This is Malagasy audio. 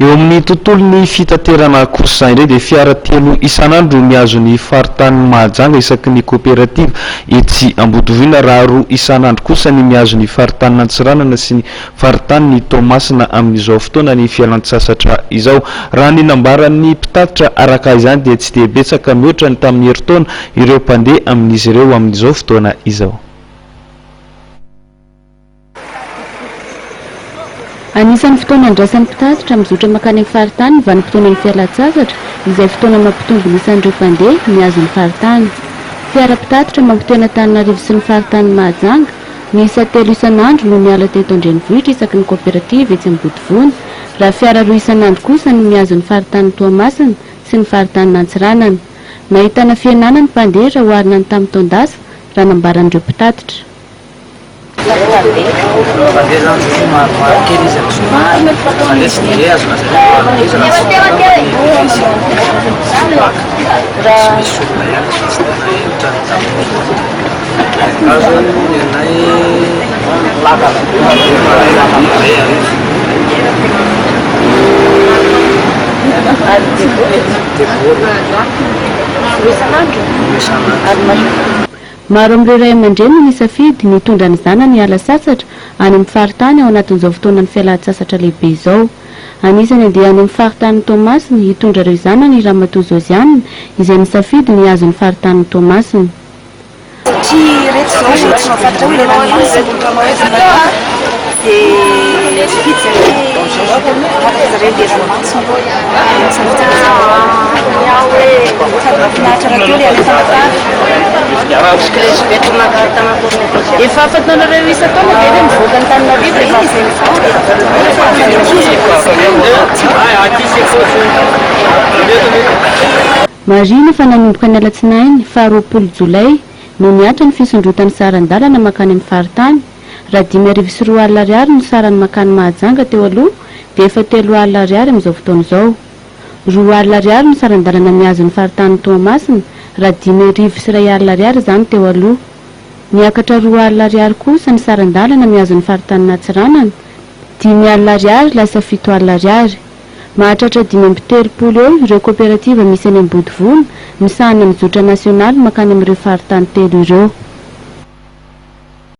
Eo amin'ny tontolon'ny fitaterana kosa indray dia fiara telo isan'andro mihazo ny faritanin'i Mahajanga isaky ny koperativa etsy Ambodivona raha roa isan'andro kosa ny mihazo ny faritanin'Antsiranana sy ny faritanin'i Toamasina amin'izao fotoana ny fialantsasatra izao. Raha ny nambaran'ny mpitatitra araka izany dia tsy dia betsaka mihoatra ny tamin'ny herintaona ireo mpandeha amin'izy ireo amin'izao fotoana izao. Anisan'ny fotoana andrasan'ny mpitatitra mizotra mankany amin'ny faritany ny vanim-potoanan'ny fialan-tsasatra, izay fotoana mampitombo ny isan'ireo mpandeha mihazo ny faritany. Fiara mpitatitra mampitohy an'Antananarivo sy ny faritanin'i Mahajanga, miisa telo isan'andro no miala teto an-drenivohitra isaky ny kaoperativa etsy Ambodivona, raha fiara roa isan'andro kosa no mihazo ny faritanin'i Toamasina sy ny faritanin'Antsiranana. Nahitana fihenana ny mpandeha raha oharina ny tamin'ny taon-dasa, raha nambaran'ireo mpitatitra. Mandeha zany izy io maromaro kely izy amin'ny mandeha tsy dia azo lazaina fa maro izy raha tsy misy tsy misy olona ihany fa tsy tena hevitra ny tamin'ny azo ny anay 1000. Maro amin'ireo ray aman-dreny no nisafidy ny hitondra ny zanany hiala sasatra any amin'ny faritany ao anatin'izao fotoanan'ny fialan-tsasatra lehibe izao. Anisan'ny handeha any amin'ny faritanin'i Toamasina hitondra ireo zanany i Ramatoa Josiane izay nisafidy ny hihazo ny faritanin'i Toamasina. Satria ireto izao tsy mahafantatra hoe ilay ranomasina dia nifidy izahay hoe afaka zareo andeha ranomasina dia nisafidy sady mahafinaritra rahateo ilay any Tamatave. Efa fataonareo isan-taona ve ilay mivoaka Antananarivo rehefa Izay mivoaka fa ny ankizy mbola tsy Marihina fa nanomboka ny alatsinainy faha 20 jolay no nihatra ny fisondrotan'ny saran-dalana mankany amin'ny faritany. Raha 2005 ariary no sarany mankany Mahajanga teo aloha dia efa 3000 ariary amin'izao fotoana izao. 2000 ariary no saran-dalana mihazo ny faritanin'i Toamasina raha 1051 ariary izany teo aloha. Niakatra 2000 ariary kosa ny saran-dalana mihazo ny faritanin'Antsiranana, 5000 ariary lasa 7000 ariary. Mahatratra 35 eo ireo koperativa misy any Ambodivona misahana ny zotra nasionaly mankany amin'ireo faritany telo ireo.